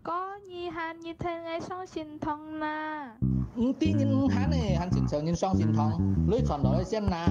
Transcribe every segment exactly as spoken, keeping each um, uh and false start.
哥，你喊你聽𠊎上神堂啦！毋知人毋喊呢，還真愁人上神堂，鐳傳落來先啦。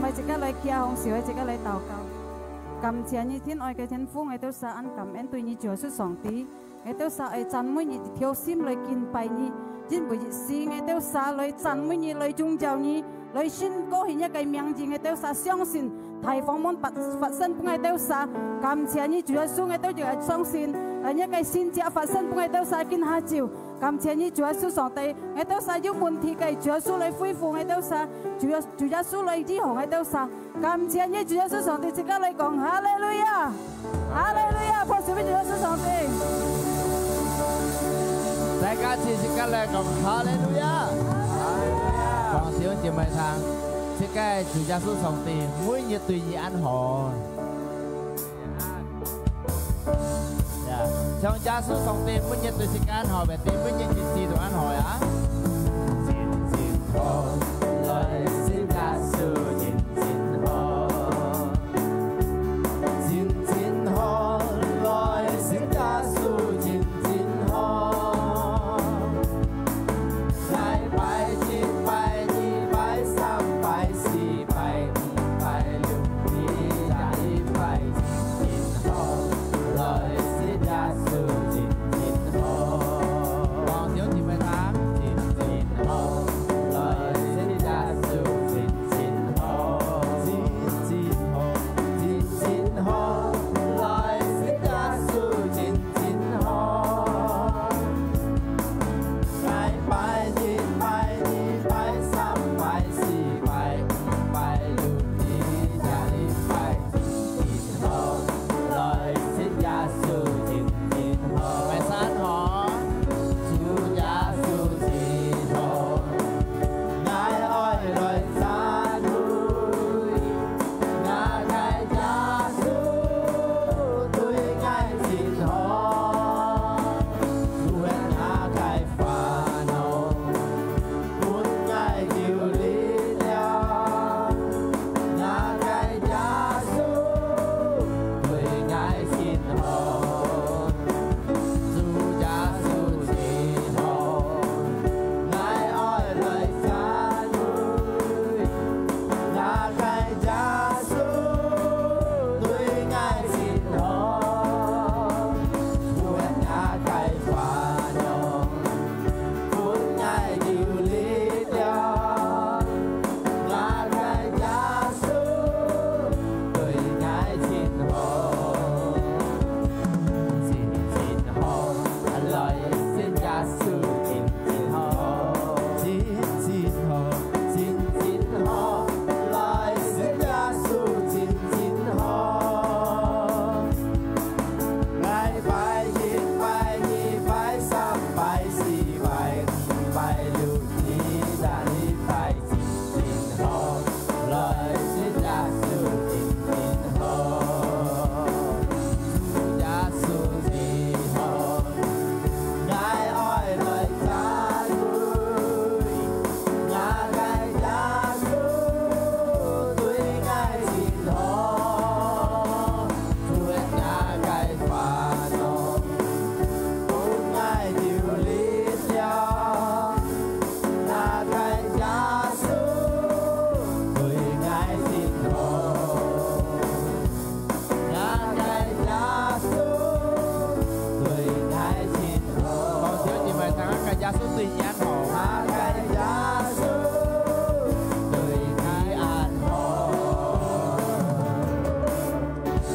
𠊎自家來企䟘，自家來禱告。感謝你，親愛个天父，𠊎兜儕恁感恩對你，主耶穌上帝。𠊎兜儕愛讚美你，一條心來敬拜你，因為一時𠊎兜儕來讚美你，來榮耀你，來信靠你个名字，𠊎兜儕相信大風浪發，發生分𠊎兜儕。感謝你，主耶穌，𠊎兜就愛相信，啊，你个神蹟發生分𠊎兜儕今下晝。 感謝你，主耶穌上帝，𠊎兜儕有問題个，主耶穌來恢復𠊎兜儕，主耶，主耶穌來醫好𠊎兜儕。感謝你，主耶穌上帝，自家來講，哈利路亞，哈利路亞，拍手分主耶穌上帝。大家齊自家來講，哈利路亞，哈利路亞。講弟兄姊妹聽，自家主耶穌上帝，每日對你恁好。 呀，像耶穌上帝每日對自家恁好，每日每日日子都恁好呀。真真好，來信耶穌，真真好。真真好，來信耶穌，真真好。來拜一、拜二、拜三、拜四、拜五、拜六、日也一拜。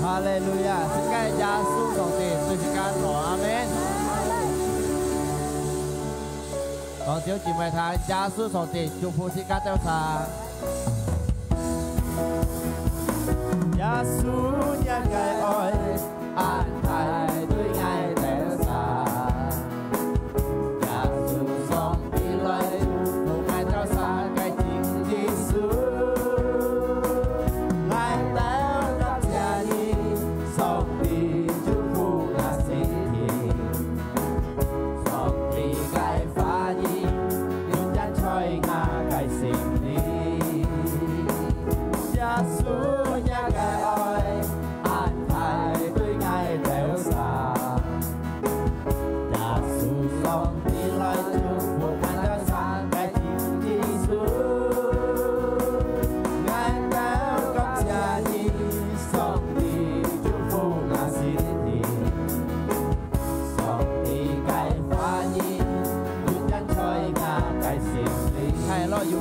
哈利路亞！自家耶穌上帝對自家好，阿門。講弟兄姊妹聽，耶穌上帝祝福自家兜儕。耶穌若个愛，恁大對𠊎兜儕。 耶穌上帝來祝福𠊎兜儕个真理事。𠊎兜感謝你，上帝祝福𠊎心靈。上帝个話語永遠在𠊎个心裡。耶穌若个愛，恁大對𠊎兜儕。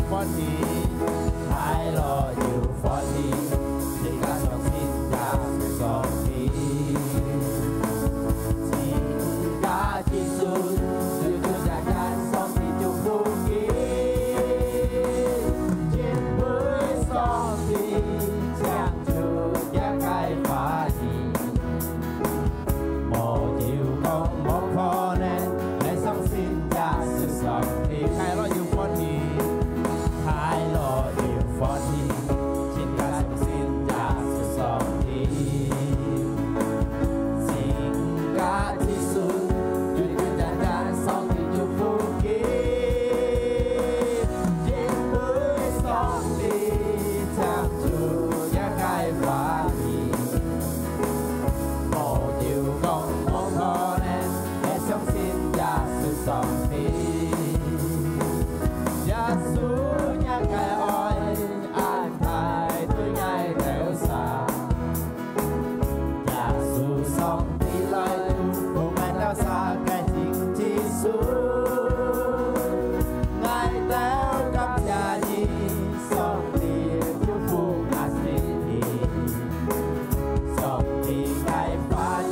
歡喜，快樂又歡喜，自家相信耶穌上帝。自家其實，就就單單上帝祝福佢，因為上帝搶救這个話語。 無有講無可能，愛相信耶穌上帝。快樂又歡喜，快樂又歡喜，自家相信耶穌上帝。自家其實，就就單單上帝祝福佢，因為上帝搶救這个話語。 無有講無可能，愛相信耶穌上帝。耶穌若个愛安排對𠊎兜儕，耶穌上帝來祝福𠊎兜儕个心之所。𠊎兜感謝你，上帝祝福𠊎心靈。 上帝个話語，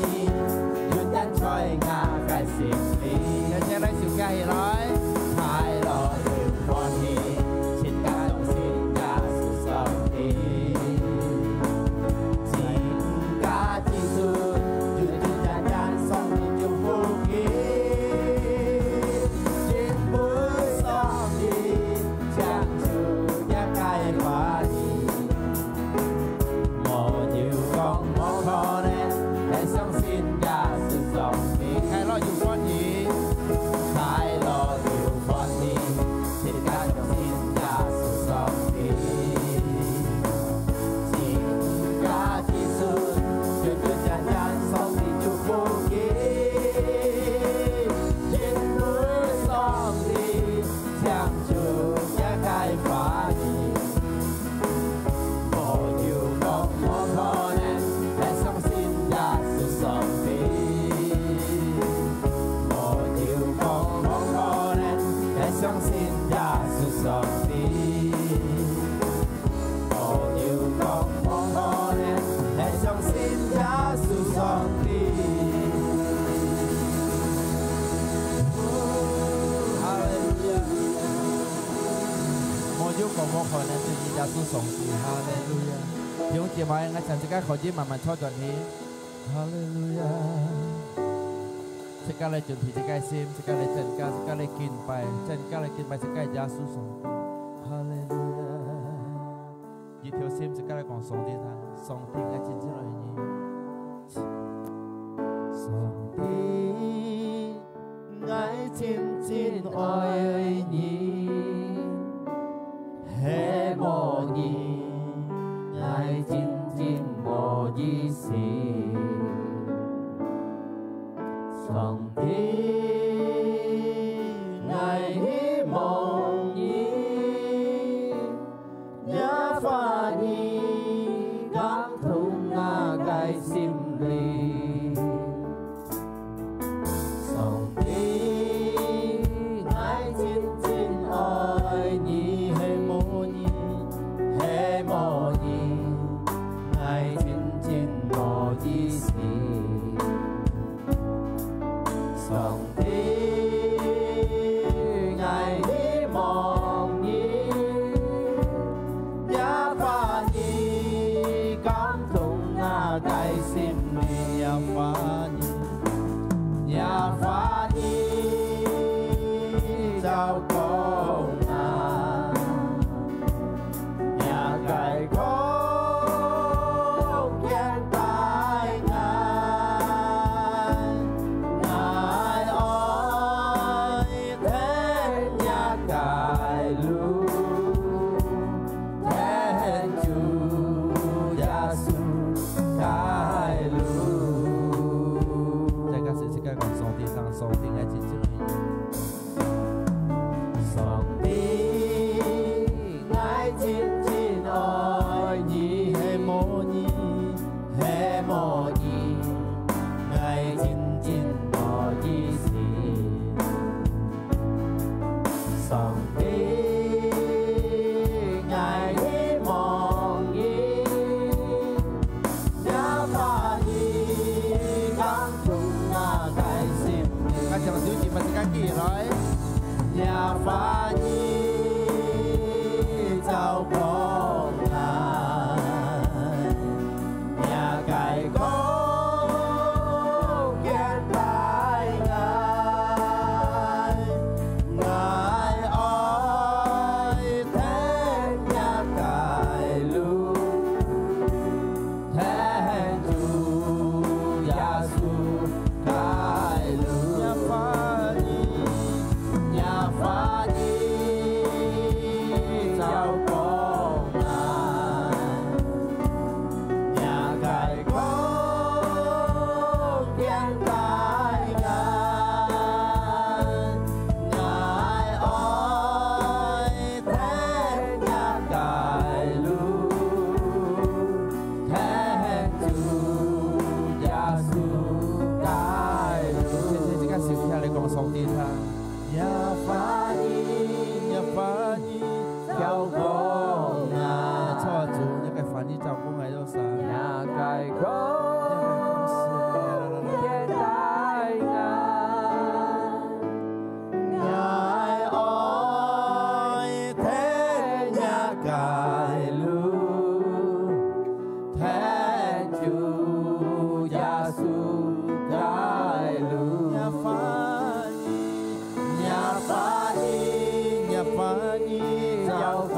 永遠在𠊎个心裡。大家來手舉起來。快樂又歡喜，自家相信耶穌上帝。自家其實，就就單單上帝祝福佢，因為上帝搶救這个話語。 無有講無可能，愛相信耶穌上帝。快樂又歡喜，快樂又歡喜，自家相信耶穌上帝。自家其實，就就單單上帝祝福佢，因為上帝搶救這个話語。 無有講無可能，愛相信耶穌上帝。無有講無可能，愛相信耶穌上帝。無有講無可能，愛相信耶穌上帝。哈利路亞！ 無有講無可能，對於耶穌上帝。哈利路亞！弟兄姊妹，𠊎請自家可以慢慢坐轉去。哈利路亞！自家來準備自家个心，自家來增加，自家來敬拜，增加來敬拜自家个耶穌上帝。哈利路亞！一條心，自家來講上帝聽，上帝，𠊎真真愛你。上帝， 𠊎真真愛你，係無你，𠊎真真無意思。上帝，𠊎希望你，若話語感動𠊎个心靈。 上帝，𠊎真真愛你，係無你，係無你，𠊎真真無意思。上帝，𠊎希望你，若話語感動𠊎个心靈，若話語。 若話語照光啊，若个光牽帶𠊎，𠊎愛跈若个路。 天主耶穌个路。再加時自家講上帝，上帝，𠊎真真愛你。上帝，𠊎真真愛你，係無你，係無你，𠊎真真無意思。 上帝，自家起來。若話語照光來，若个光見帶𠊎，𠊎愛跈若个路。 跈主耶穌个路。若話語，若話語照光來，若个光見帶𠊎，𠊎愛 跈若个路，跈主耶穌个路。謝謝，自家手起來講上帝聽。若話語，若話語照光來。著啊，主，若个話語照光來，多謝。若个光見帶𠊎。 𠊎愛跈若个路，跈主耶穌个路。若話語，若話語，若話語照光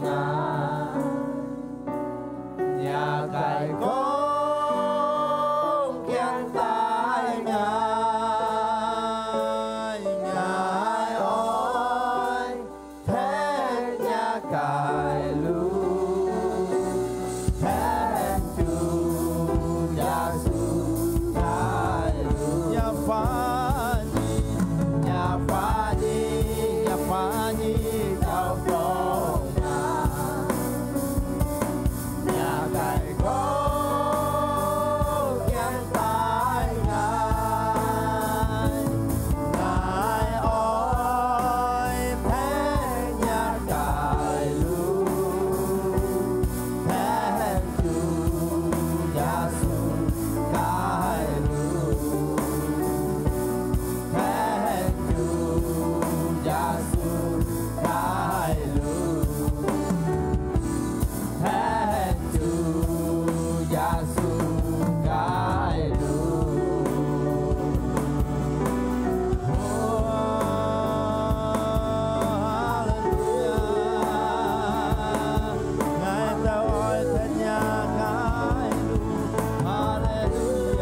來。 若个光見帶𠊎，𠊎愛跈若个路，跈主耶穌个路。若話語，若話語，若話語照光來。 若个光見帶𠊎，𠊎愛跈若个路，跈主耶穌个路。 跈主耶穌个路，跈主耶穌个路。哦，哈利路亞！𠊎兜愛跈若个路。 哈利路亞！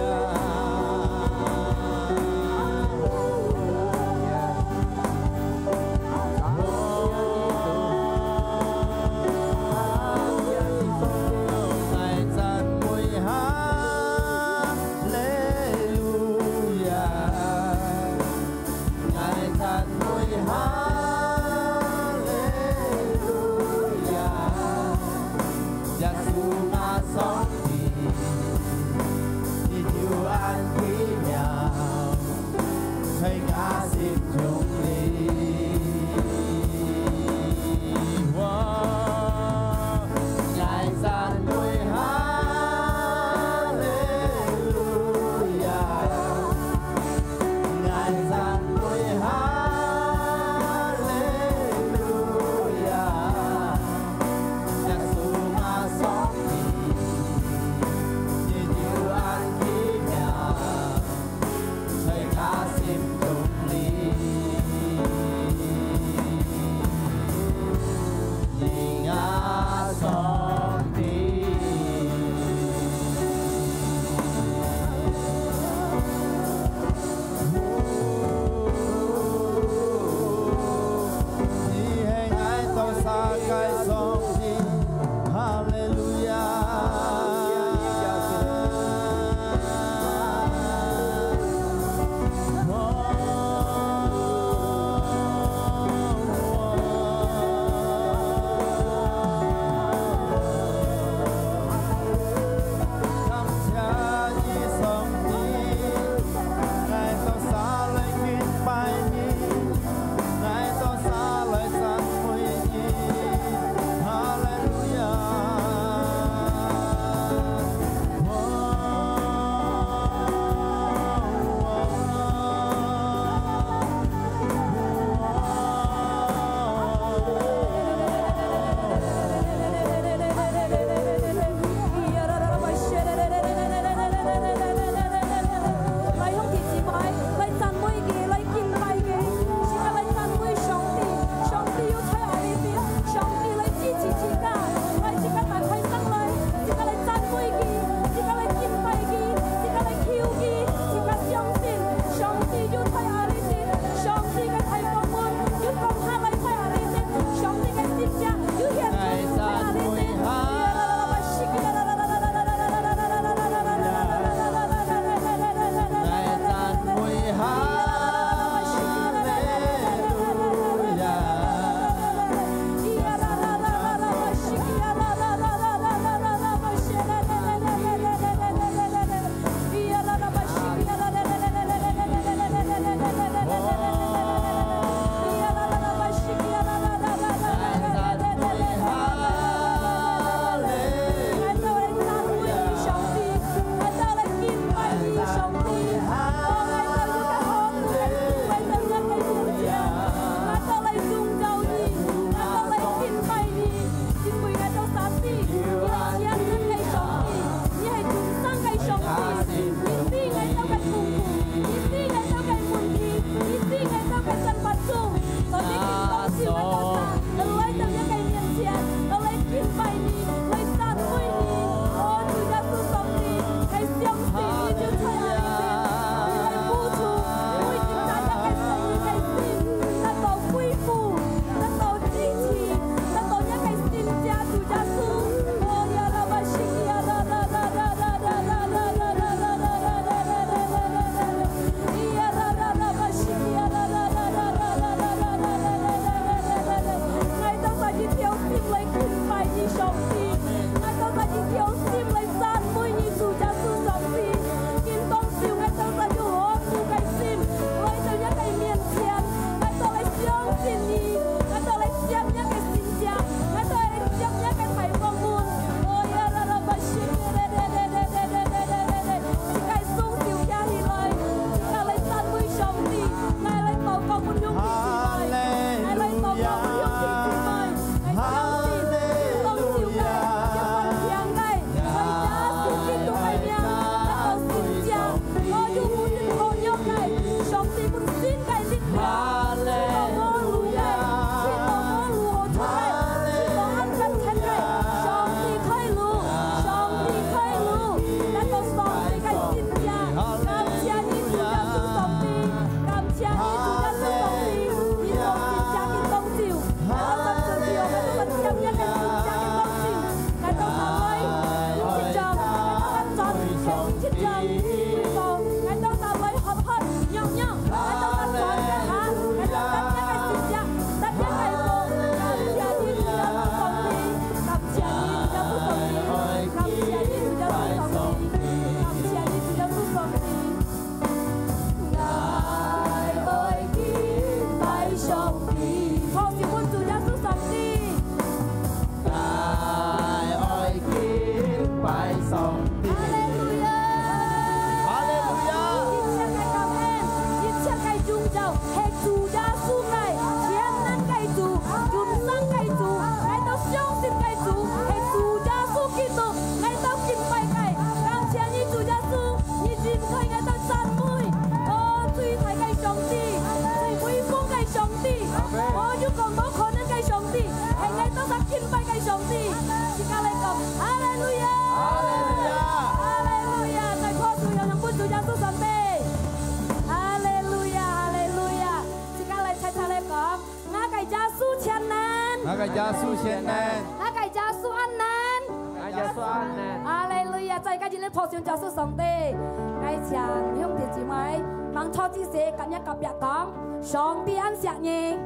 來讚美哈利路亞！ 來讚美哈利路亞！耶穌啊，上帝，你就恁奇妙，在𠊎心中裡。我來讚美哈利路亞！ 來讚美哈利路亞！耶穌啊，上帝，你就恁奇妙，在𠊎心中裡。兄弟姊妹，𠊎來講，兄弟姊妹，𠊎相信，當晝个，一般聽个，在耶穌基督个名，得到神蹟，所有無信可弱个，上帝分新个力量，去到無路个，去到無路好出个，去到恁樣个，上帝開路，上帝開路，得到上帝个神蹟，感謝你，主耶穌上帝。 感謝你，主耶穌上帝，你做神蹟个當晝，𠊎兜个主啊，𠊎兜个上帝个神蹟个當晝，𠊎兜儕來，你去做，𠊎兜个轉，你去做，你去做，𠊎兜儕來喝喝，仰仰，𠊎兜个轉个下，𠊎兜得著个神蹟，得著个福，感謝你，主耶穌上帝，感謝你，主耶穌上帝，感謝你，主耶穌上帝，感謝你，主耶穌上帝。 𠊎愛敬拜上帝。好，請問主耶穌上帝。𠊎愛敬拜上帝。哈利路亞！哈利路亞！一切个感恩，一切个榮耀，係主耶穌个，全能个主，永生个主，𠊎兜相信个主，係主耶穌基督，𠊎兜敬拜个。感謝你，主耶穌。 你應該𠊎兜讚美，哦，最大个上帝，最威風个上帝，哦，有講無可能个上帝，係𠊎兜所敬拜个上帝。自家來講，哈利路亞！哈利路亞！哈利路亞！再拍手，揚揚分主耶穌上帝。哈利路亞！哈利路亞！自家來齊齊來講，𠊎个耶穌全能。𠊎个耶穌全能。𠊎个耶穌恁能。 𠊎耶穌恁能。哈利路亞！再一個人來拍手掌聲上帝。𠊎請兄弟姊妹，吂坐之時，佮若隔壁講，上帝恁惜你。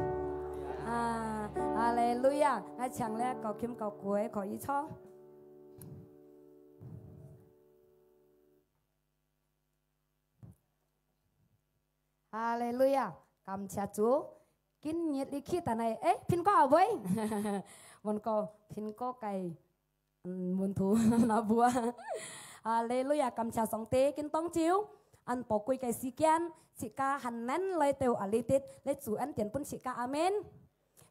啊，哈利路亞！𠊎請這個琴哥哥可以坐。 哈利路亞！感謝主。今日你去等下，誒，蘋果阿妹，問過蘋果个，嗯，門徒那部啊。哈利路亞！感謝上帝，今當晝，恁寶貴个時間，自家還能來到啊，這地，來主恩典分自家，阿門。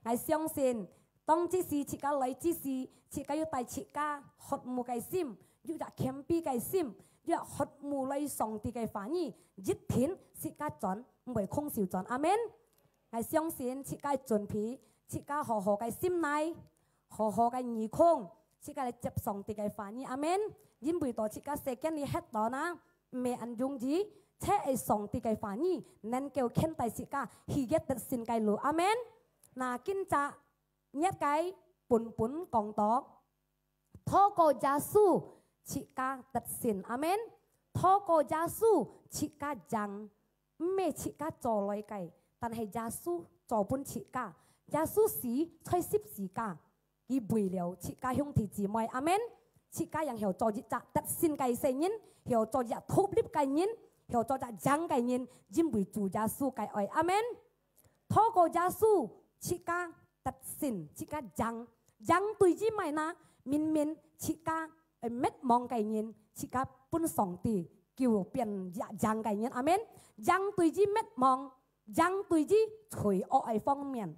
𠊎相信，當之時自家來之時，自家有帶自家渴慕个心，有隻謙卑个心，有隻渴慕來上帝个話語，一定自家轉，毋會空手轉。阿門。𠊎相信自家準備，自家好好个心內，好好个耳空，自家來接上帝个話語。阿門。因為到自家世間裡歇到那，毋係恁容易，只係上帝个話語能夠牽帶自家喜悅得勝个路。阿門。 那今朝，若个本本講到，透過耶穌自家得勝，阿門。透過耶穌自家贏，毋係自家做來个，但係耶穌做分自家。耶穌死在十字架，佢為了自家兄弟姊妹，阿門。自家正曉做一隻得勝个細人，曉做一隻獨立个人，曉做一隻贏个人，因為主耶穌个愛，阿門。 透過耶穌，自家得勝，自家贏。贏對於麼个呢？明明自家，呃，滅亡个人，自家分上帝救變贏，贏个人。阿門。贏對於滅亡，贏對於罪惡个方面，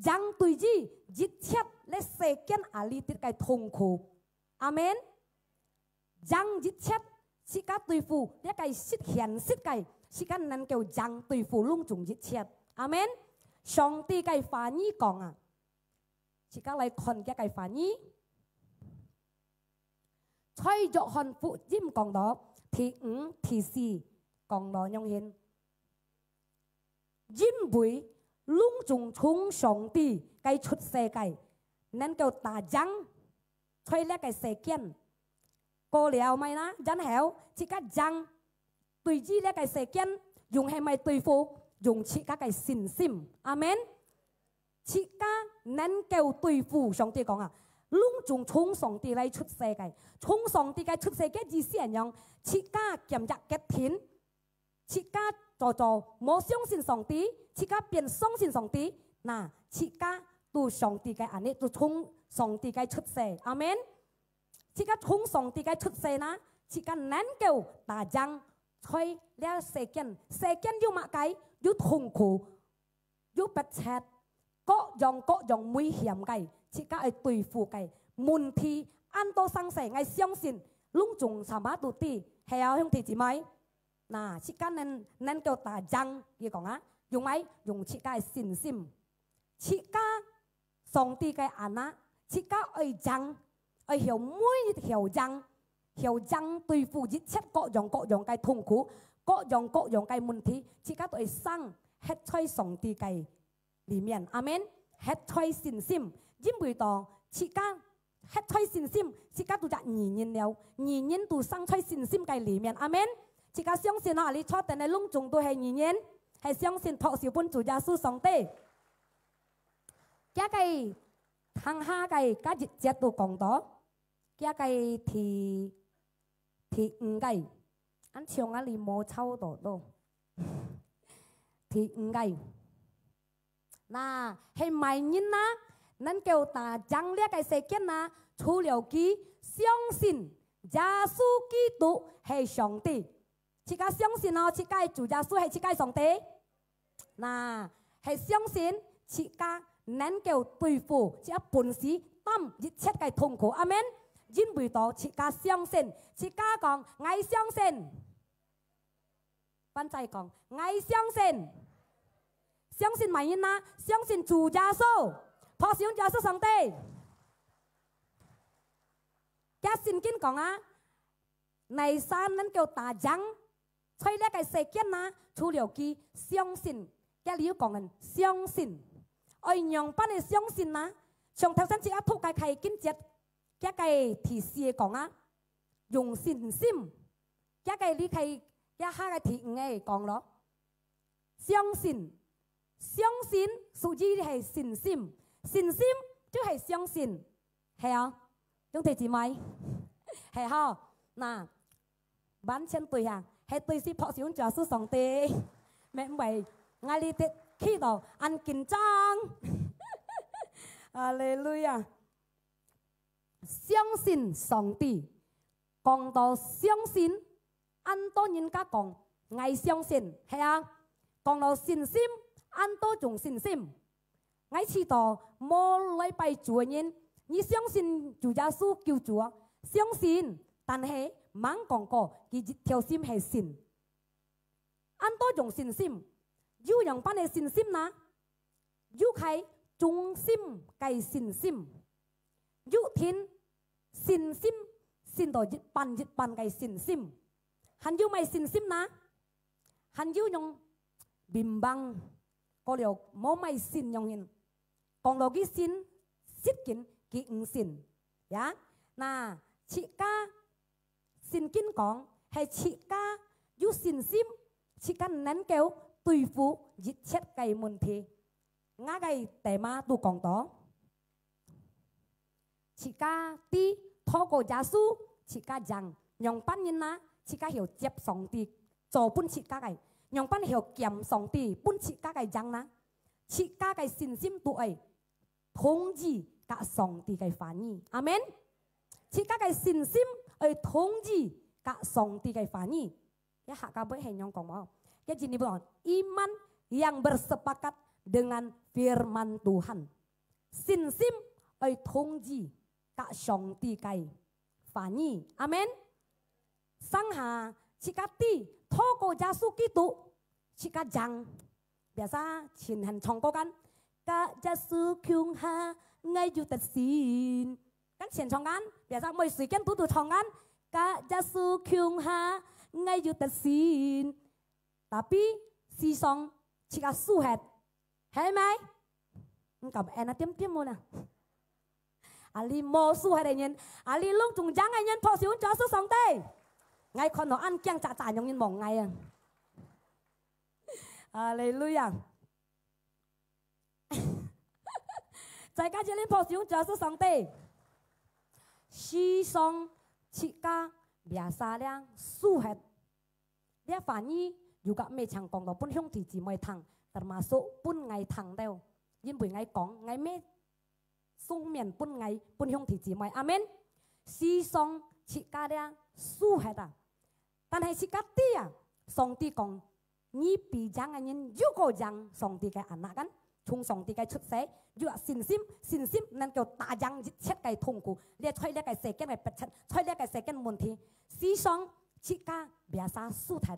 贏對於一切這世間啊裡底个痛苦。阿門。 贏一切，自家對付這个實現實个，自家能夠贏對付攏總一切。阿門。上帝个話語講啊，自家來看佢个話語。在約翰福音講到第五、第四，講到仰形。 因為攏總從上帝个出世个，能夠打贏在這个世間。過了麼个呢？然後自家贏，對於這个世間，用係麼个對付？用自家个信心。阿門。自家能夠對付，上帝講啊，攏總從上帝來出世个，從上帝个出世个意思係仰，自家堅持決定， 自家早早無相信上帝，自家變相信上帝，那自家都上帝个恁呢，都從上帝个出世。阿門。自家從上帝个出世那，自家能夠打贏在這世間。世間有麼个？有痛苦，有迫切，各樣各樣危險个，自家愛對付个問題，恁多生事，𠊎相信，攏總sama都知，係啊，兄弟姊妹。那，自家能，能夠打贏，佢講啊，用麼个？用自家个信心。自家上帝个anak，自家愛贏，愛曉每一曉贏，曉贏對付一切各樣各樣个痛苦，各樣各樣个問題，自家都愛生，歇在上帝个 裡面。阿門。歇在信心，因為到自家歇在信心，自家都隻義人了，義人都生在信心个裡面。阿門。自家相信啊，你坐等个攏總都係義人，係相信托手分主耶穌上帝。這个，聽下个，該一節都講到，這个第，第五个，恁像啊，你無抄到咯。第五个。 那，係麼人啊，能夠打贏這个世間啊？除了佢相信耶穌基督係上帝。自家相信哦，自家个主耶穌係自家个上帝。那，係相信自家能夠對付，自家本事擔一切个痛苦。阿門。因為到自家相信，自家講，𠊎相信。 翻再講，𠊎相信。相信麼人啊？相信主耶穌，拍手分主耶穌上帝。這聖經講啊，哪儕能夠打贏在這个世間啊，除了佢相信。這裡有講人相信，愛仰般个相信啊？像頭先自家讀个開經節，這个第四个講啊，用信心。 這个你可以，這下个第五个講咯。相信，相信屬於係信心，信心就係相信，係啊，兄弟姊妹，係吼。那，完全對啊，係對是拍手分主耶穌上帝，免為𠊎哩得企到恁緊張。哈利路亞！相信上帝， 講到相信，恁多人家講，𠊎相信，係啊。講到信心，恁多種信心。𠊎試著無來拜主个人，你相信主耶穌救主啊？相信，但係吂講過佢一條心係信。 恁多種信心，有仰般个信心呢？有係忠心个信心，有定信心，信到一半一半个信心，還有麼个信心呢？還有用bimbang，過了無麼个信仰形，講落去信，實情佢毋信，ya。那，自家 聖經講，係自家有信心，自家能夠對付一切个問題。𠊎个tema都講到，自家知透過耶穌，自家贏，仰般人啊？自家曉接上帝做分自家个，仰般曉撿上帝分自家个贏啊？自家个信心都愛 同意佮上帝个話語。阿門。自家个信心愛同意佮上帝个話語。Ya，客家話係仰講無？Ya，今日講，iman yang bersepakat dengan firman Tuhan。信心愛同意佮上帝个話語。阿門。 成下，自家知，透過耶穌基督，自家贏。Biasa盡興唱歌kan，佮耶穌共下，𠊎有得勝。Kan盡唱kan，biasa每時間都都唱kan，佮耶穌共下，𠊎有得勝。Tapi，時常，自家輸忒，係無？毋敢，enak點點無啦。 啊，你無輸忒个人，啊，你攏總贏个人，拍手分主耶穌上帝。𠊎看到恁驚，咋咋樣人望𠊎啊！哈利路亞！再加一輪拍手分主耶穌上帝。時常自家biasa了，輸忒。 這話語又甲乜常講到分兄弟姊妹聽，termasuk分𠊎聽了，因為𠊎講，𠊎乜送面分𠊎，分兄弟姊妹。阿門。時常自家這輸忒啊，但係自家知啊，上帝講，你比贏个人又過贏上帝个anak kan，從上帝个出世，有信心，信心能夠打贏一切个痛苦，這在這个世間个迫切，在這个世間問題，時常自家biasa輸忒。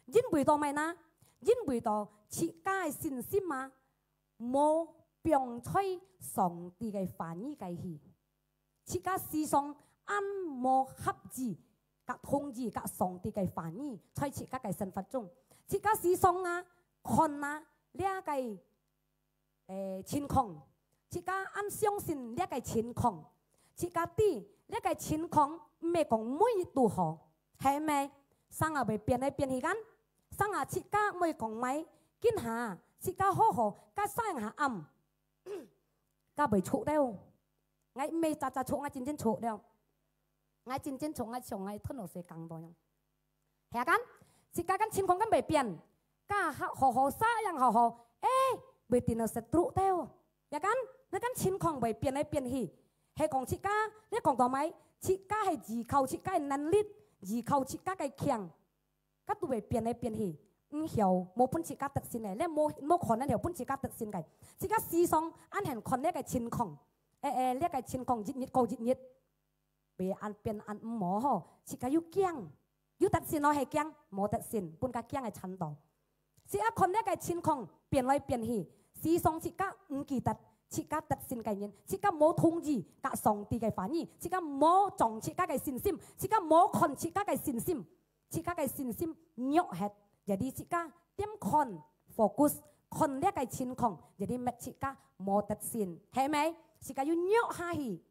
因為到麼个呢？因為到自家个信心啊，無放在上帝个話語个去。 自家時常恁無合意，甲同意甲上帝个話語，在自家个生活中，自家時常啊，看啊，這个，誒，情況，自家恁相信這个情況，自家知這个情況毋係講每日都好，係毋係？成下會變來變去kan，成下自家毋會講麼个，今下自家好好，該下下暗，該會錯了。 𠊎毋係假假錯，𠊎真真錯了。𠊎真真錯，𠊎像𠊎吞落水講到樣。係啊kan，自家kan情況kan會變，該好好，sayang好好，誒，會定到stroke掉。Ya kan，該kan情況會變來變去。係講自家，你講到麼个？自家係依靠自家个能力，依靠自家个強。 該都會變來變去，毋曉，無分自家得勝个，你無，無可能曉分自家得勝个。自家時常恁樣看這个情況，誒，誒，這个情況一日過一日，會恁變恁毋好吼，自家又驚，又得勝咯，係驚，無得勝，分該驚个慘到。自家看這个情況變來變去，時常自家毋記得，自家得勝个人，自家無同意甲上帝个話語，自家無掌自家个信心，自家無看自家个信心。 自家个信心弱忒，jadi自家點看，fokus看這个情況，jadi搣自家無得勝，係毋係？自家又弱下去，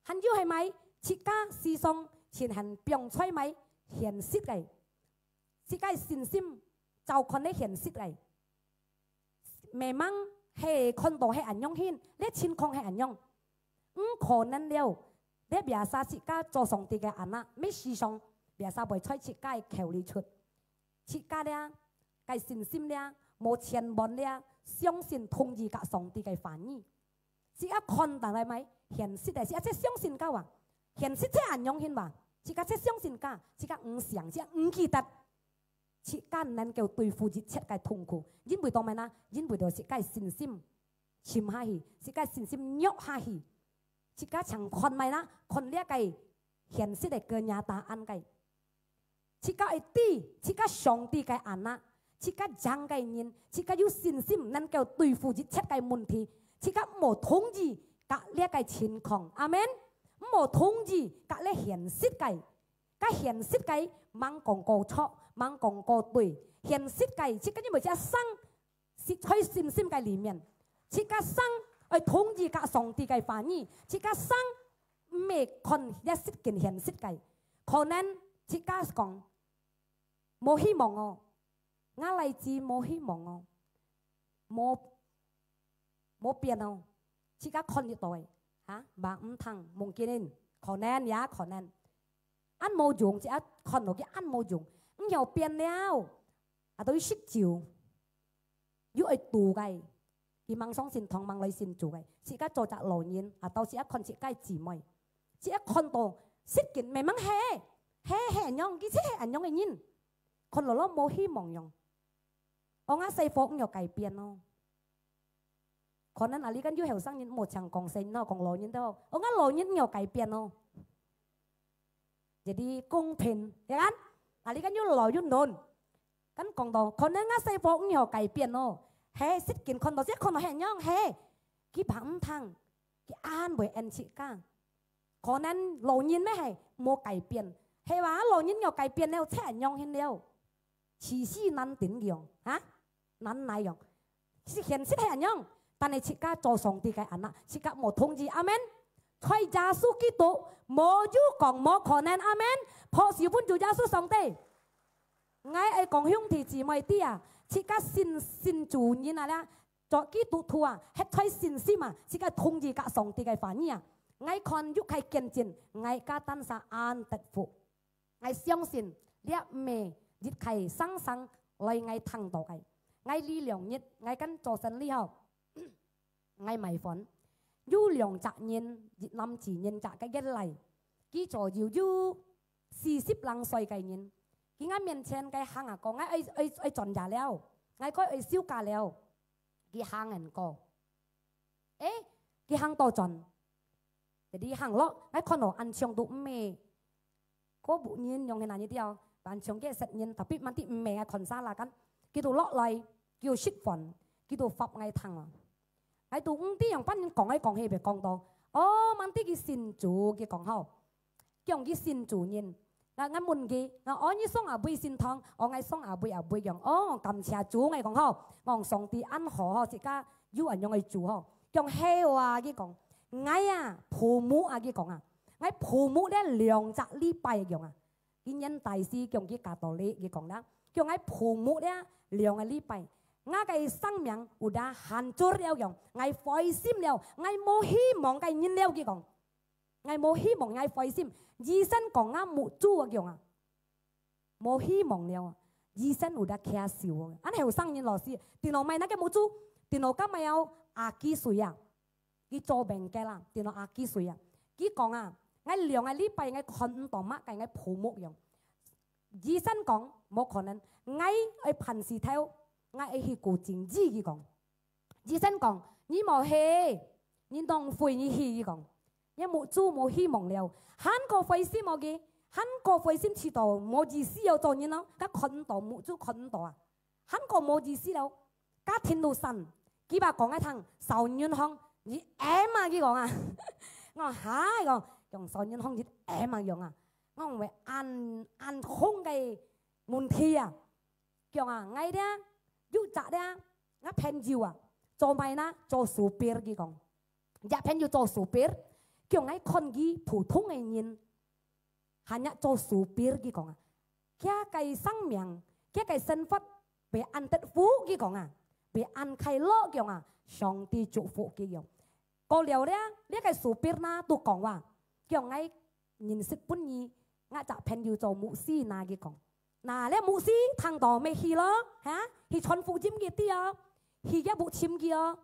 還有係毋係？自家時常盡還放在麼个現實个，自家个信心照看咧現實个。 Memang係看到係恁樣形，這情況係恁樣，毋可能了。這biasa自家做上帝个anak，毋係時常biasa會在自家个口裡出。自家這个信心這，無全盤這，相信同意甲上帝个話語。自家看待來麼个現實个，自家才相信个啊。現實才恁樣形嘛，自家才相信个，自家毋想，自家毋記得。 自家能夠對付一切个痛苦，因為到麼个呢？因為到自家个信心沉下去，自家个信心弱下去，自家常看麼个呢？看這个現實个kenyataan个。自家會知，自家上帝个anak，自家贏个人，自家有信心能夠對付一切个問題，自家毋好同意甲這个情況，阿門。毋好同意甲這現實个。 該現實个，吂講過錯，吂講過對。現實个，自家因為自家生，係在信心个裡面，自家生愛同意甲上帝个話語，自家生毋係看這世間現實个。可能自家講，無希望哦，𠊎倈子無希望哦，無，無變哦，自家看得到个，哈，吂毋通，mungkin，可能也可能。 恁無用，自家看落去恁無用，毋曉變了。啊，都有食酒，又愛賭个，佢吂相信糖，吂來信主个，自家做隻老人，啊，到時啊看自家姊妹，自家看到世間memang係，係，係恁樣，佢就係恁樣个人，看落落無希望樣。哦，𠊎細伙毋曉改變哦。 可能啊，你看有後生人，莫常講細人哦，講老人都好。哦，𠊎老人有改變哦。Jadi公平，ya kan？啊，你看又老又嫩，kan講到，可能𠊎細伙毋曉改變哦。係，實際看到，這看到係恁樣，係，佢怕毋聽，佢恁會encourage个。可能老人乜係無改變，係話老人有改變了，切恁樣形了。 時勢難定樣，哈？難耐樣。係現實係恁樣，但係自家做上帝个anak，自家無同意，阿門。在耶穌基督，無有講無可能，阿門。拍手分主耶穌上帝。𠊎愛講兄弟姊妹知啊，自家信，信主人啊啦，做基督徒啊，歇在信心啊，自家同意甲上帝个話語啊。𠊎看有个見證，𠊎家單儕恁得福。 𠊎相信，這毋係一个生生來𠊎聽到个。𠊎這兩日，𠊎跟做生理吼，𠊎買飯，有兩隻人，一男子人隻个一倈，佢做有有四十零歲个人，佢𠊎面前該行啊過，𠊎愛愛愛轉家了，𠊎該愛收家了，佢行人過。誒，佢行倒轉，jadi行落，𠊎看到恁像都毋係，該屋人樣係哪一條，恁像个食人，tapi mati毋係，𠊎看salah kan，佢都落來，佢都食飯，佢都發𠊎聽啊。 𠊎都毋知樣般講，𠊎講係別講到，哦，mati佢信主，佢講吼，講佢信主人。𠊎𠊎問佢，𠊎哦，你上哪位聖堂？哦，𠊎上哪位哪位樣。哦，感謝主，𠊎講吼，講上帝恁好吼，自家有恁樣个主吼。講係啊，佢講，𠊎啊，婆目啊，佢講啊，𠊎婆目咧兩隻禮拜樣啊。 佢年代時講佢Katolik，佢講啦，講𠊎婆目咧兩個禮拜，𠊎个生命udah hancur了樣，𠊎灰心了，𠊎無希望个人了，佢講，𠊎無希望，𠊎灰心。醫生講𠊎目珠啊，佢講啊，無希望了啊。醫生udah khiah手啊，恁後生人老師，電腦買那個目珠，電腦今日有阿幾歲啊？ 佢做bengkel啊，電腦阿幾歲啊？佢講啊，𠊎兩個禮拜𠊎看毋到麼个，𠊎婆目樣。醫生講，無可能，𠊎愛辦事頭，𠊎愛去古晉醫，佢講。醫生講，你莫去，你浪費你去，佢講。你目珠無希望了，還過灰心無佢，還過灰心試到無意思要做人咯，佢看毋到，目珠看毋到啊。 還過無意思了。家庭路上，佢爸講𠊎聽，少年行，你M啊，佢講啊。我哈，佢講，講少年行，你M啊，樣啊。我講會恁恁紅个問題啊。講啊，𠊎咧，有隻咧，𠊎朋友啊，做麼个呢？做supir，佢講。隻朋友做supir，講𠊎看佢普通个人， hanya做supir，佢講啊，佢个生命，佢个生活，會恁得福，佢講啊，會恁快樂，佢講啊，上帝祝福佢樣。過了咧，這個supir呢，都講話，講𠊎認識分你，𠊎隻朋友做牧師呢，佢講。那這牧師聽到乜去咯，哈？去傳福音佢知哦，去佢屋尋佢哦。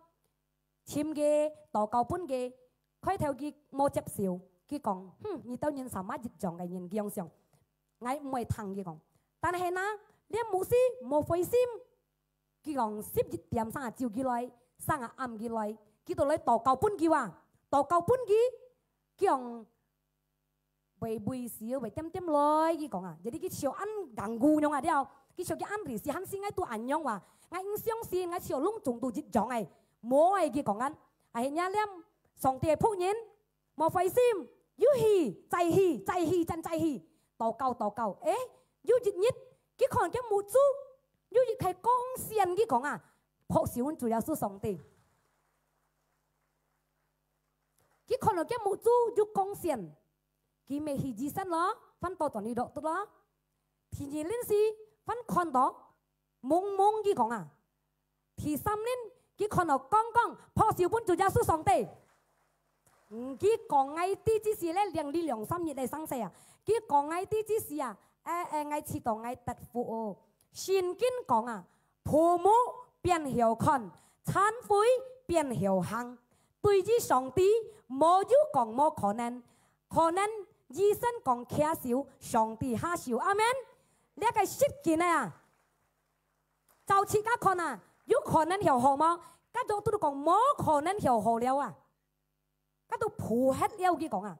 尋佢，禱告分佢，開頭佢無接受，佢講，哼，你兜人sama一樣个人，佢樣想，𠊎毋會聽，佢講。但係呢，這牧師無灰心，佢講十一點三啊朝佢來，三啊暗佢來，佢都來禱告分佢啊，禱告分佢，佢講， 會會時會點點來，佢講啊，jadi佢笑恁ganggu樣啊，了，佢笑佢恁risih，還係𠊎都恁樣哇，𠊎毋相信，𠊎笑攏總都一樣个，無个，佢講啊，akhirnya念上帝个僕人，無灰心，又去，再去，再去，真再去，禱告禱告，誒，有一日，佢看見目珠，有一個光線，佢講啊，拍手分主耶穌上帝。佢看到佢目珠有光線， 佢乜去醫生咯，翻到轉去dokter咯。第二輪時，翻看到，蒙蒙佢講啊。第三輪，佢看到光光，拍手分主耶穌上帝。嗯，佢講𠊎知之時咧，兩兩三日个生死啊。佢講𠊎知之時啊，誒誒，𠊎知道𠊎得福哦。聖經講啊， 婆目變曉看，殘廢變曉行。對於上帝，無有講無可能，可能醫生講擎手，上帝下手。阿門。這個實際个啊，照自家看啊，有可能曉好無？該dokter都講無可能曉好了啊。 該都破忒了，佢講啊。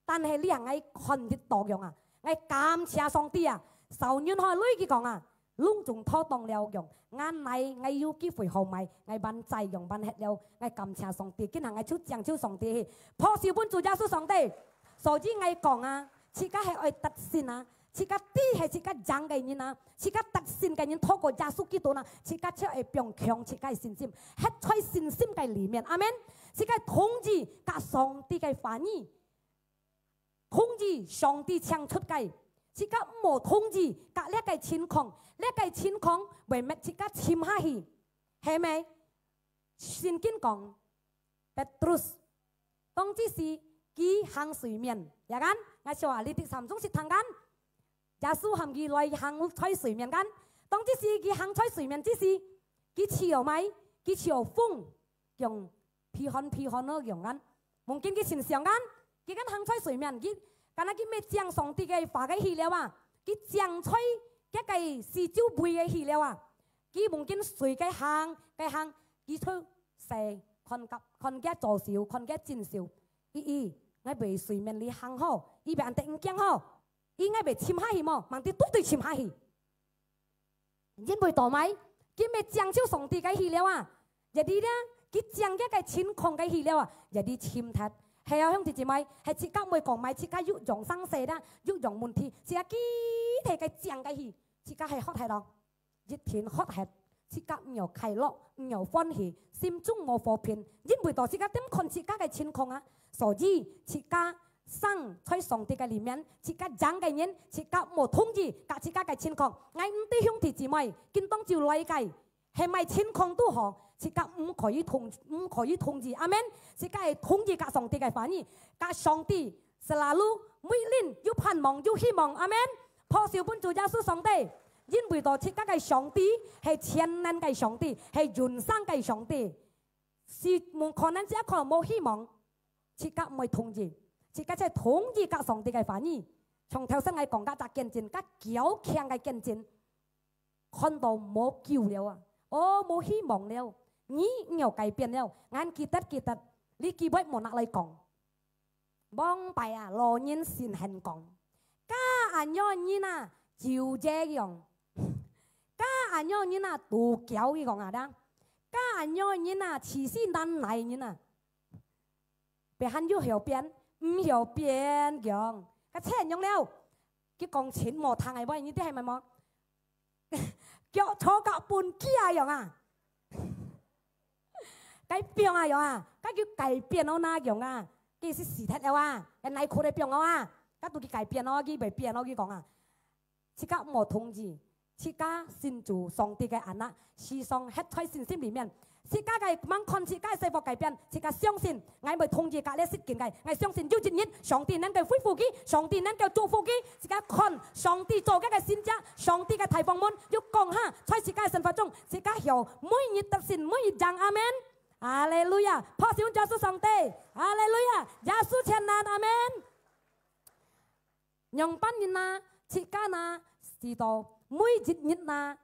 但係這𠊎看得到樣啊，𠊎感謝上帝啊！少年開鐳，佢講啊，攏總妥當了樣，𠊎來，𠊎有機會好買，𠊎還債樣還忒了，𠊎感謝上帝，今下𠊎就將就上帝去，拍手分主耶穌上帝。所以𠊎講啊，自家係愛得勝啊，自家知係自家贏个人啊，自家得勝个人，透過耶穌基督啊，自家就會放強自家个信心，歇在信心个裡面。阿門。 自家同意佮上帝个話語，同意上帝請出个，自家毋好同意佮這個情況，這個情況會搣自家沉下去，係無？聖經講，Petrus，當之時佢行水面，ya kan？𠊎想啊，你兜三種識聽kan？ 耶穌喊佢來行在水面kan。當之時佢行在水面之時，佢試哦買，佢試哦風，用疲寒疲寒咯，用kan。Mungkin佢心想kan，佢kan行在水面，佢，karena佢乜將上帝个話个去了啊，佢正在該个四周圍个去了啊，佢望見誰个行，个行，佢就細看甲，看佢左手，看佢正手，咦咦，𠊎會水面裡行吼，佢會恁得毋驚吼，佢𠊎會沉下去無？吂知對對沉下去。因為到尾，佢乜正照上帝个去了啊！Jadi呢，佢正佢个情況个去了啊！Jadi沉忒。係啊，兄弟姊妹，係自家毋會講，買自家有樣生死啦，有樣問題，自家記得个正个去，自家係學忒咯，一定學忒，自家毋要快樂，毋要歡喜，心中無和平，因為到自家點看自家个情況啊，所以自家生在上帝个裡面，自家贏个人，自家無同意甲自家个情況。𠊎毋知兄弟姊妹，今當晝來个， 係麼情況都好，自家毋可以同，毋可以同意。阿門。自家係同意甲上帝个話語，甲上帝selalu每日有盼望，有希望。阿門。拍手分主耶穌上帝，因為到自家个上帝係全能个上帝，係永生个上帝。係無可能自家看無希望，自家毋會同意，自家就同意甲上帝个話語。從頭先𠊎講甲隻見證，甲較強个見證。 看到無救了啊！哦，無希望了！你毋要改變了！𠊎記得記得，你機會無拿來講。往擺啊，老人先肯講：「該恁樣人啊，酒醉樣；該恁樣人啊，賭嬌」，佢講啊，該恁樣人啊，自私懶懶人啊。 別人有曉變，毋曉變樣。該錢樣了，佢講錢無聽个話，你知係毋係無？腳坐甲分佢啊樣啊，該放啊樣啊，該佢改變哦那樣啊，佢係死忒了啊，該耐苦个放哦啊，該都佢改變哦，佢袂變哦，佢講啊。 自家無同意，自家信主上帝个anak，時常歇在信心裡面。自家个吂看自家个生活改變，自家相信，𠊎會同意甲這事件个。𠊎相信有一日，上帝能夠恢復佢，上帝能夠祝福佢。自家看上帝做个个神蹟，上帝个大方門，有講下，在自家个生活中，自家曉每日得勝，每日贏。阿門。哈利路亞！拍手分主耶穌上帝。哈利路亞！耶穌全能。阿門。 仰般人啊，自家啊，知道每一日啊，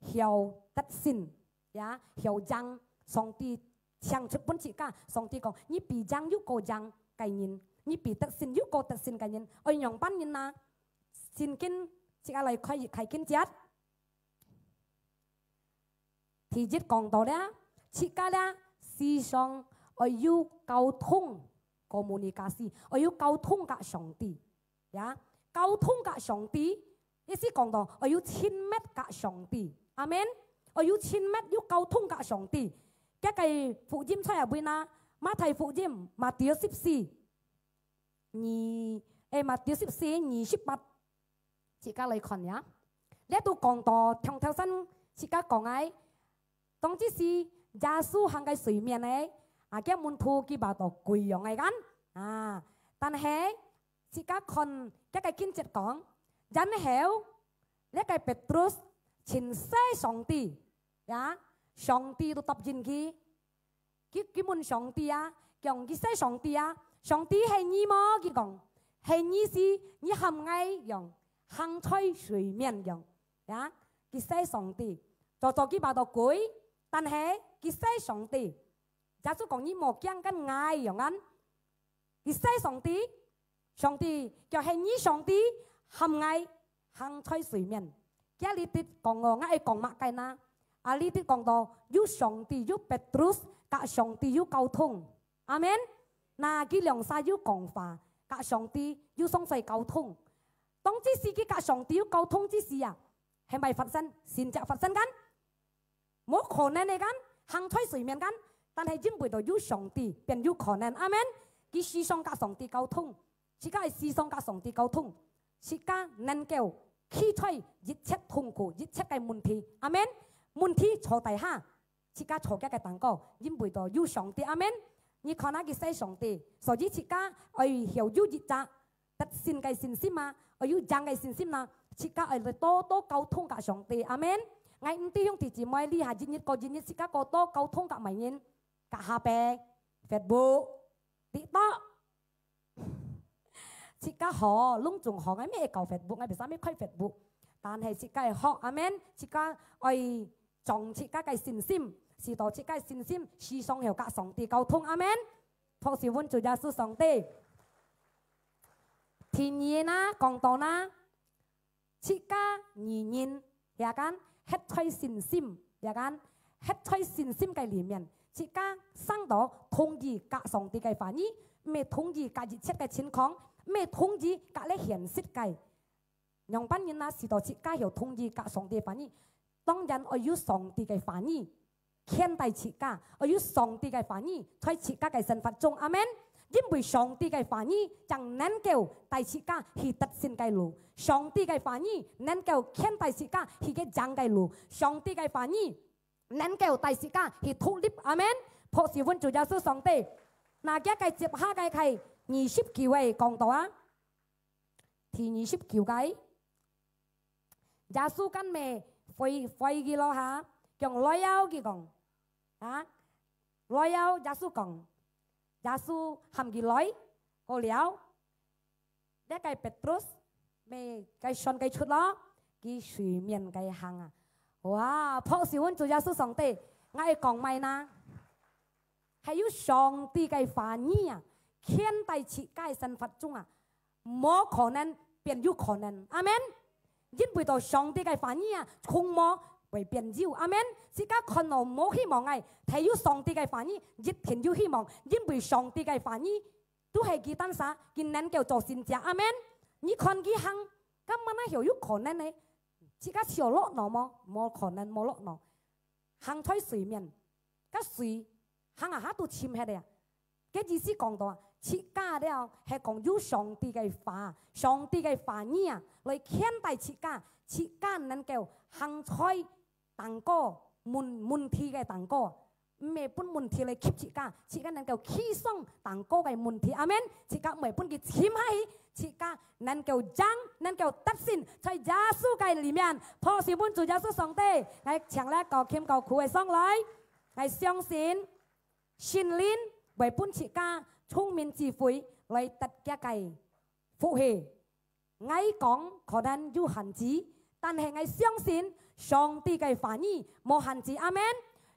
曉得勝，呀，曉贏。上帝請出分自家，上帝講：「你比贏又過贏个人，你比得勝又過得勝个人。」愛仰般人啊？聖經，自家來開，開經節。 第一講到了，自家了，時常愛有溝通，komunikasi，愛有溝通甲上帝，呀，溝通甲上帝，意思講到愛有親密甲上帝，阿門。愛有親密，有溝通甲上帝。這个福音在哪位呢？馬太福音，Matthew十四，二，誒，Matthew十四，二十八。 自家來看呀。這都講到，從頭先自家講个，當之時耶穌行个水面个，啊，佢門徒佢話到鬼樣个kan，啊，但係自家看這个經節講，然後，這个Petrus盡惜上帝，呀，上帝都答應佢， 佢，佢問上帝啊，講：「佢惜上帝啊，上帝係你無？」佢講：「係你時，你喊𠊎樣，行在水面樣。」呀，佢惜上帝，早早佢話到鬼，但係佢惜上帝。耶穌講：「你莫驚，跟𠊎樣啊。」佢惜上帝， 上帝，就係你上帝喊𠊎行在水面。這裡底講哦，𠊎愛講麼个呢？啊，裡底講到有上帝，有Petrus，甲上帝有溝通。阿門。那佢兩儕有講話，甲上帝有相互溝通。當之時佢甲上帝有溝通之時啊，係毋係發生？神蹟發生kan？ 無可能个kan，行在水面kan，但係因為到有上帝，變有可能。阿門。佢時常甲上帝溝通，自家个時常甲上帝溝通，自家能夠去除一切痛苦、一切个問題。阿門。問題坐底下，自家坐佢个頂高，因為到有上帝。阿門。你看下佢惜上帝，所以自家愛曉有一隻 得勝个信心啊，愛有贏个信心啊，自家愛來多多溝通甲上帝。阿門。𠊎毋知兄弟姊妹，這下一日過一日，自家過多溝通甲麼人？甲下背，Facebook、TikTok，自家好，攏總好，𠊎乜愛搞Facebook，𠊎為啥物開Facebook？但係自家愛學，阿門。自家愛長自家个信心，使到自家个信心時常有甲上帝溝通，阿門。拍手分主耶穌上帝。第二呢，講到呢，自家義人，也講歇在信心，也講歇在信心个裡面，自家生到同意甲上帝个話語，毋係同意甲一切个情況，毋係同意甲這現實个。仰般人啊，使到自家有同意甲上帝个話語，當然愛有上帝个話語牽帶自家，愛有上帝个話語在自家个生活中。阿門。因為上帝个話語正能夠帶自家去得勝个路，上帝个話語能夠牽帶自家去个贏个路，上帝个話語能夠帶自家去獨立。阿門。拍手分主耶穌上帝。那這个接下个係二十九个講道啊。第二十九个，耶穌跟尾回，回佢咯哈，講來哦，佢講，啊，來哦，耶穌講，耶穌喊佢來，過了，這个Petrus，尾个船个出咯，佢水面个行啊。哇，拍手分主耶穌上帝，𠊎愛講麼呢？還有上帝个話語啊，牽帶自家个生活中啊，無可能變有可能。阿門。因為到上帝个話語啊，從無會變有。阿門。自家看到無希望个，但有上帝个話語，一定有希望，因為上帝个話語都係佢單儕，佢能夠做神蹟。阿門。你看佢行，敢麼哪曉有可能呢？自家笑落腦無？無可能，無落腦。行在水面，該水行啊下都沉忒了啊。該意思講到啊，自家了係講有上帝个話，上帝个話語啊，來牽帶自家，自家能夠行在頂高，問，問題个頂高，毋係分問題來吸自家，自家能夠企上頂高个問題。阿門。自家毋係分佢沉下去，自家能夠贏，能夠得勝，在耶穌个裡面，拍手分主耶穌上帝。𠊎請這搞琴搞鼓个上來，𠊎相信 聖靈會分自家聰明智慧來得這个福氣。𠊎講可能有限制，但係𠊎相信上帝个話語無限制。阿門。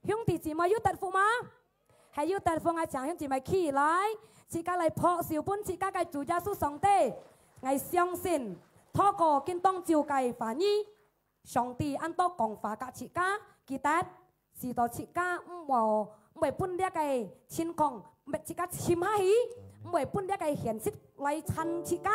兄弟姊妹有得福嗎？還有得福，𠊎請兄弟姊妹起來，自家來拍手分自家个主耶穌上帝。𠊎相信透過今當晝个話語， 上帝恁多講話甲自家，記得，使到自家毋好，毋會分這个情況，自家沉下去，毋會分這个現實來纏自家，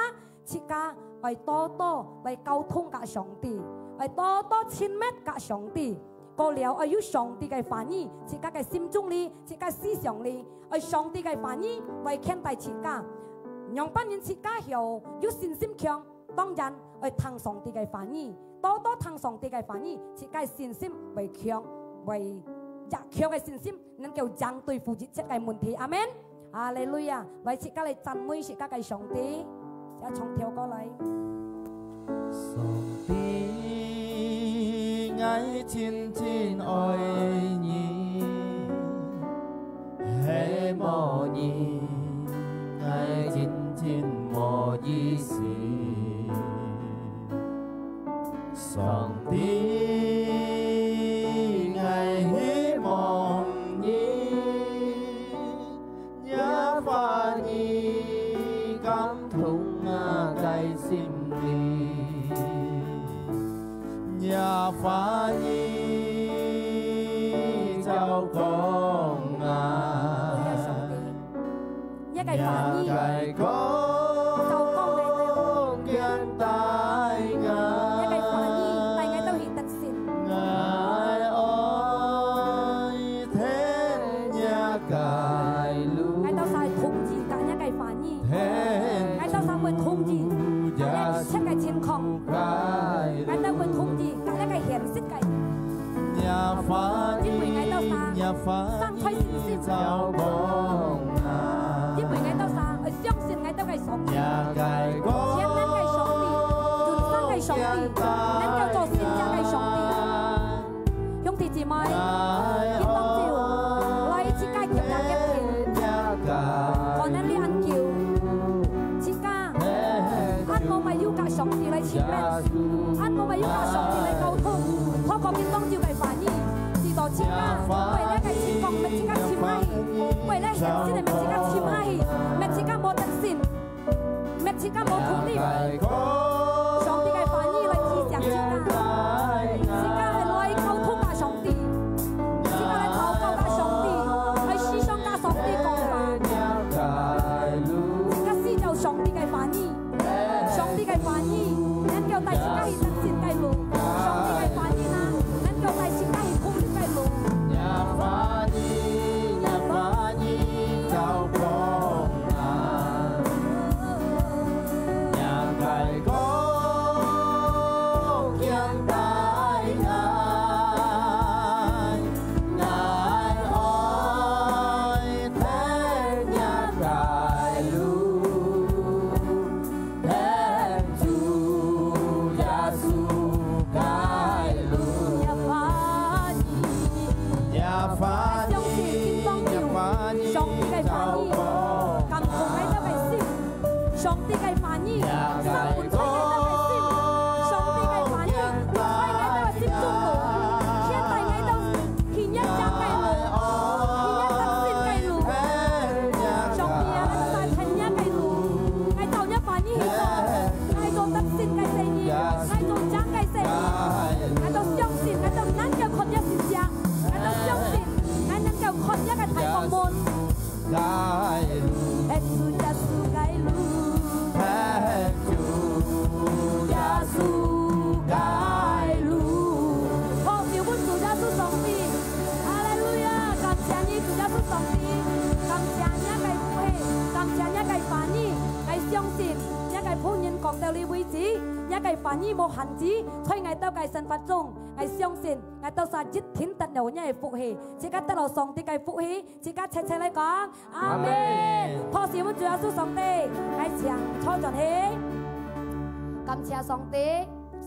自家愛多多來溝通甲上帝，愛多多親密甲上帝。過了愛有上帝个話語，自家个心中裡，自家思想裡，愛上帝个話語來牽帶自家。仰般人自家曉有信心強， 當然，愛聽上帝个話語，多多聽上帝个話語，自家个信心會強，會，這強个信心能夠贏對付一切个問題。阿門。哈利路亞！來，自家來讚美自家个上帝，也唱條歌來。上帝，𠊎真真愛你。 係無你，𠊎真真無意思。上帝，𠊎希望你，若話語感動𠊎个心裡。 若話語照光啊，若个話語照光𠊎兜，若个話語帶𠊎兜去得勝。𠊎愛跈若个路，𠊎兜儕同意佮若个話語，𠊎兜儕會同意佮若一切个情況。 𠊎兜會同意佮這个現實个，因為𠊎兜儕生在信心，因為𠊎兜儕會相信𠊎兜个上帝，全能个上帝，永生个上帝，能夠做神蹟个上帝。 兄弟姊妹，今當晝，來自家協力協調，可能你恁久，自家上帝來親密，恁樣𠊎有佮上帝來溝通，透過今當晝个話語，使到自家，為了个情況，乜自家沉下去，為了現實个乜自家沉下去，乜自家無得勝，乜自家無獨立。上帝个話語來提醒自家，自家係來溝通佮上帝，自家來禱告佮上帝，來思想佮上帝講話，自家思想上帝个話語。 上帝个話語，能夠帶自家去得勝个路。上帝个話語啊，能夠帶自家去勝利个路。相信今當晝，上帝个話語，感動𠊎兜个心。 上帝个話語，生活在𠊎兜个心。上帝个話語，在𠊎兜个心中肚，牽帶𠊎兜行一正个路，行一得勝个路。上帝啊，𠊎兜在行一个路，𠊎照你話語去做，𠊎做得勝个生意，𠊎做正个生意。𠊎兜相信，𠊎兜能夠看見神蹟，𠊎兜相信，𠊎能夠看見个大光明。 行主耶穌个路，行主耶穌个路。好，就分主耶穌上帝。哈利路亞！感謝你，主耶穌上帝，感謝你个福氣，感謝你个話語，𠊎相信你个僕人講到這為止，你个話語無限制，在𠊎兜个生活中，𠊎相信𠊎兜儕一定得到你个福氣，自家得到上帝个福氣，自家齊齊來講。 阿門。阿門。拍手分主耶穌上帝，𠊎請坐轉去。感謝上帝，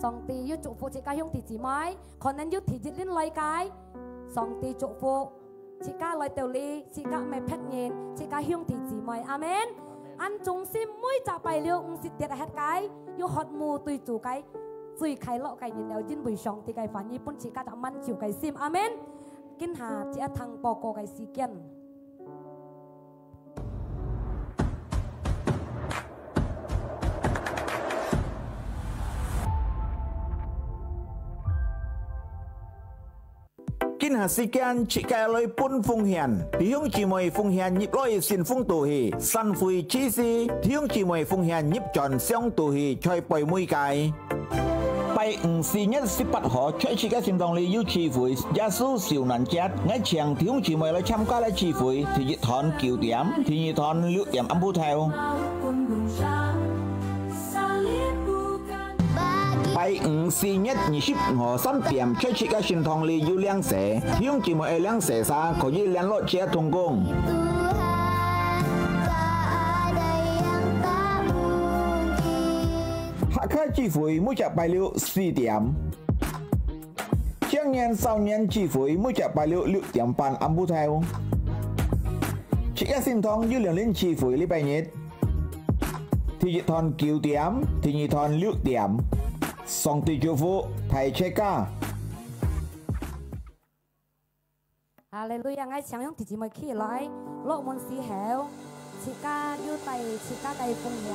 上帝有祝福自家兄弟姊妹，可能有第一輪來个，上帝祝福自家來到這，自家毋係別人，自家兄弟姊妹。阿門。恁忠心每隻拜六毋識跌忒个，有渴慕對主个最快樂个人了，因為上帝个話語分自家得滿足个心。阿門。今下自家聽報告个時間。 今下時間，自家來分奉獻。弟兄姊妹奉獻入來信封肚去，散會之時，弟兄姊妹奉獻入轉箱肚去，在背尾个。 拜五四月十八號，在自家聖堂裡有聚會，耶穌受難節。𠊎請弟兄姊妹來參加這聚會。第一堂九點，第二堂六點暗晡頭。拜五四月二十五號三點，在自家聖堂裡有領洗。弟兄姊妹愛領洗儕，可以聯絡自家同工。 客家聚會每隻拜六四點。青年少年聚會每隻拜六六點半暗晡頭。自家聖堂有兩輪聚會禮拜日。第一堂九點，第二堂六點。上帝祝福大自家。 哈利路亞！𠊎請兄弟姊妹起來，落門時候，自家有帶自家个奉獻，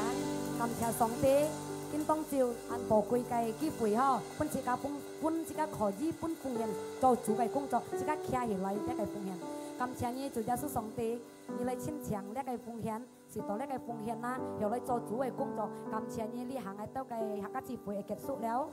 感謝上帝。今當晝恁寶貴个機會吼，分自家分，分自家可以分奉獻做主个工作，自家徛起來這个奉獻。感謝你，主耶穌上帝，你來清淨這个奉獻。 使到這个奉獻啊，又來做主个工作。感謝你，這下𠊎兜个客家聚會結束了。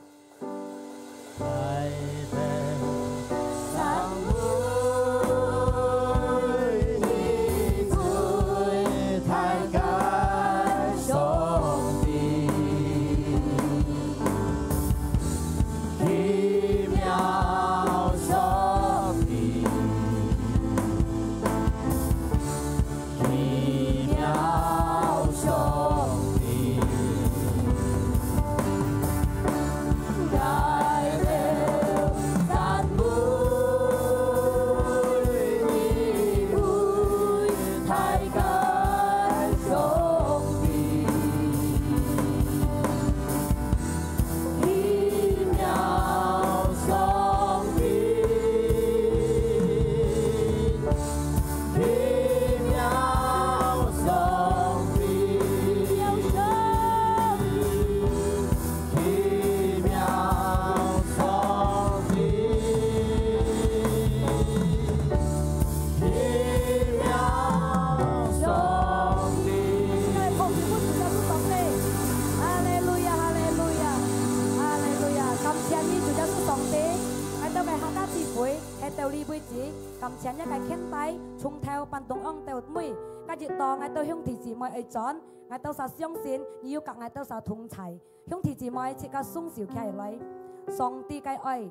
將若个牽帶，從頭伴到央到尾，該日到𠊎兜兄弟姊妹愛轉，𠊎兜儕相信你有佮𠊎兜儕同在。兄弟姊妹，自家雙手擎起來，上帝个愛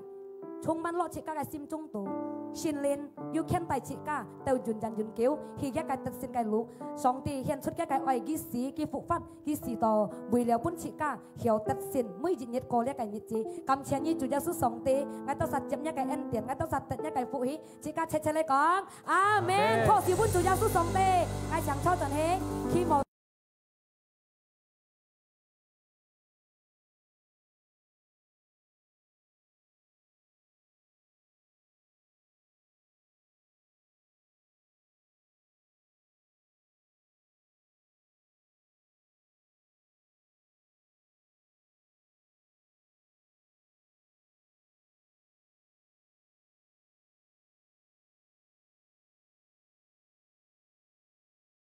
充滿落自家个心中肚，聖靈有牽帶自家到永遠永久喜悅个得勝个路。上帝顯出佢个愛，佢死，佢復活，佢死到為了分自家曉得勝每一日過這个日子。感謝你，主耶穌上帝，𠊎兜儕接若个恩典，𠊎兜儕得若个福氣。自家齊齊來講，阿門。阿門。拍手分主耶穌上帝。𠊎請坐轉去，期望